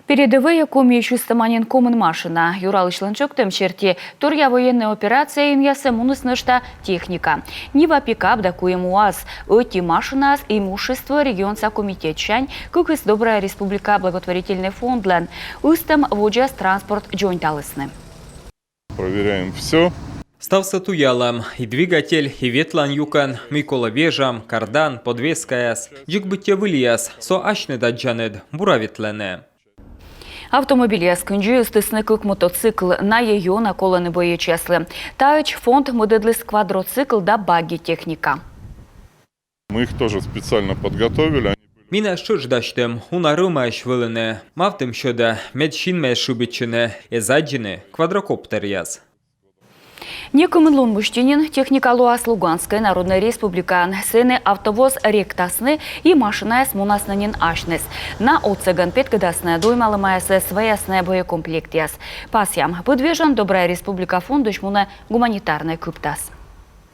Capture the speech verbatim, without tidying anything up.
Передӧвӧйӧ Комиысь ыстӧма нин комын машина. Юралысьлӧн чӧктӧм серти, торъя военнӧй операцияясӧ муніс нӧшта техника. Нива пикап да куим УАЗ. Ӧти машинаыс имущество регионса комитетсянь, кыкыс «Добрая республика» благотворительнӧй фондлӧн. Ыстӧм водзас транспорт дзоньталісны. Проверяем все. Ставсӧ туялам: и двигатель, и ветлан юкӧн, мый колӧ вежам, кардан, подвескаяс. Дзик быттьӧ выльяс, со асьныд аддзанныд, бура ветлӧны. Автомобильяс кындзи ыстісны кык мотоцикл. Найӧ ёна колӧны боечьяслы. Таӧдз фонд мӧдӧдліс квадроцикл да багги техника. Мы их тоже специально подготовили. Они Ми найӧс тшӧтш дасьтім, уна рӧмаӧсь вӧліны. Мавтім сьӧда, мед синмӧ эз шыбитчыны, эз аддзыны квадрокоптеръяс. Некымын лун мысти нин техника лоас Луганскӧй Народнӧй Республикаын. Сэні автовоз ректасны и машинаяс мунасны нин асьныс. На отсӧгӧн петкӧдасны доймалӧмаясӧс, ваясны боекомплектъяс. Пасъям, быд вежон «Добрая республика» фондысь мунӧ гуманитарнӧй кыптас.